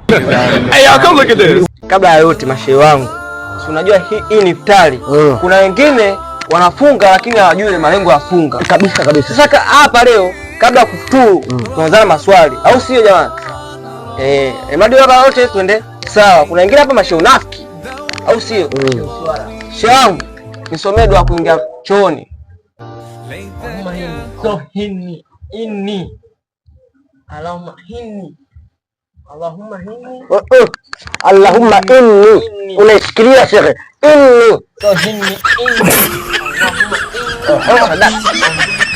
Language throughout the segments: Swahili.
Hey, y'all, come look at this. Kabla ya yote, mashehe wangu, si unajua hii ni iftari. Kuna wengine wanafunga lakini hawajui ile malengo ya funga. Kabisa kabisa. Sasa hapa leo kabla ya kufuturu tunaanza maswali, au sio jamani? Eh, mradi hapa wote twende sawa. Kuna wengine hapa mashehe unafiki, au sio? Shehe wangu, nisomee dua kuingia chooni. So hinni inni Allahumma hinni Allahumma hinni. Oh. Allahumma inni, unaishikilia shekhe, inni. So hinni inni Allahumma inni.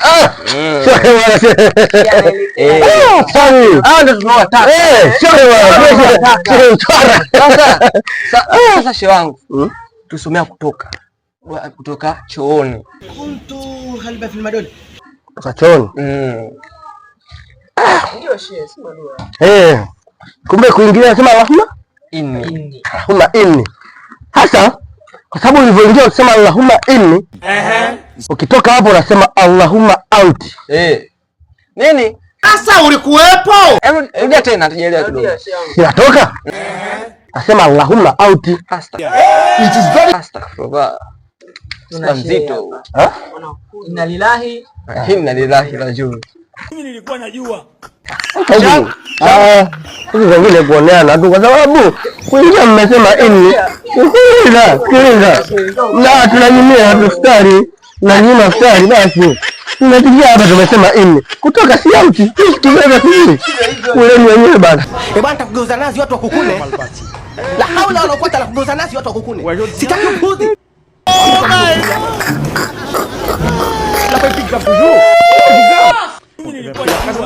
Ah, shekhe bwana, shekhe. Ah, sorry. Ah, ndio tunawataka. Eh, shekhe bwana, shekhe mtwara. Sasa shehe wangu, tusomea kutoka dua kutoka chooni. Kutoka chooni. Ndio shehe, si madua. Eh, kumbe kuingilia nasema Allahumma Inni. Allahumma inni. Hasa kwa sababu ulivyoingia ukisema Allahumma inni, ukitoka hapo unasema Allahumma out. Eh. Nini? Sasa ulikuwepo? Hebu rudia tena tujaelewa kidogo. Rudia, shehe wangu. Inatoka? Nasema Allahumma out. It is very Astaghfirullah. Tuna Sema mzito. Ha? Inna lillahi. Inna lillahi rajiun. Mimi nilikuwa najua. Hivi, ah, hizi zingine kuoneana tu kwa sababu kuingia mmesema inni. Sikiliza, sikiliza. Na tunanyimia watu futari, nanyima futari basi. Tumepigia hapa tumesema inni. Kutoka si out. Tumeweka sisi. Kuleni wenyewe bana. Eh bwana, nitakugeuza nazi watu wakukune. La haula wala quwwata, la kugeuza nazi watu wakukune. Sitaki upuzi. Oh my.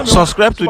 Subscribe to